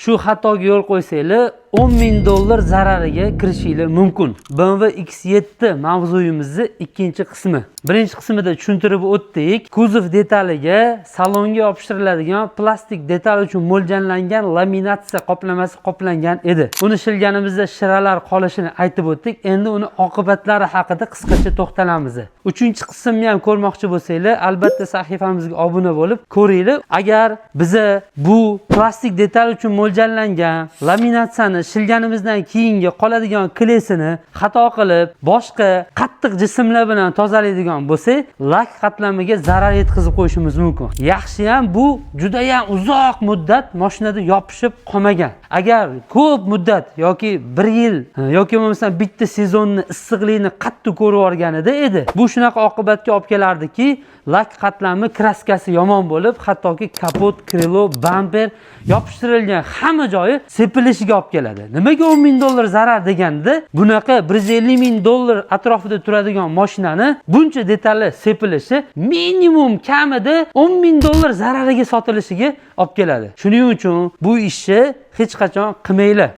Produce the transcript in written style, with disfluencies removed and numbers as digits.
Shu xatoga yo'l qo'ysanglar, 10 ming dollar zarariga kirishinglar mumkin. BMW X7 mavzuyimizni ikkinchi qismi. Birinchi qismida tushuntirib o'tdik. Kuzov detaliga salonga yopishtiriladigan plastik detal uchun mo'ljallangan laminatsiya qoplamasi qoplangan edi. Uni shilganimizda shiralar qolishini aytib o'tdik. Endi uni oqibatlari haqida qisqacha to'xtalamiz. Uchinchi qismni ham ko'rmoqchi bo'lsanglar, albatta sahifamizga obuna bo'lib ko'ringlar. Agar biza bu plastik detal uchun mo'ljallangan laminatsiyani shilganimizdan keyingi qoladigan клей sini xato qilib boshqa qattiq jismlar bilan tozalaydigan bo'lsak, lak qatlamiga zarar yetkazib qo'yishimiz mumkin. Yaxshiyam bu judayam uzoq muddat mashinada yopishib qolmagan. Agar ko'p muddat yoki bir yil yoki bo'lmasam bitta sezonni issiqlikni qattiq ko'rib yuborganida edi, bu shunaqa oqibatga olib kelardiki, lak qatlami краска si yomon bo'lib, hattoki kapot, крыло, bamper yopishtirilgan hamma joyi sepilishiga olib keladi. Nimaga 10 ming dollar zarar deganda, bunaqa 150 ming dollar atrofida turadigan mashinani buncha detali sepilishi minimum kamida 10 ming dollar zarariga sotilishiga olib keladi. Shuning uchun bu ishni hech qachon qilmanglar.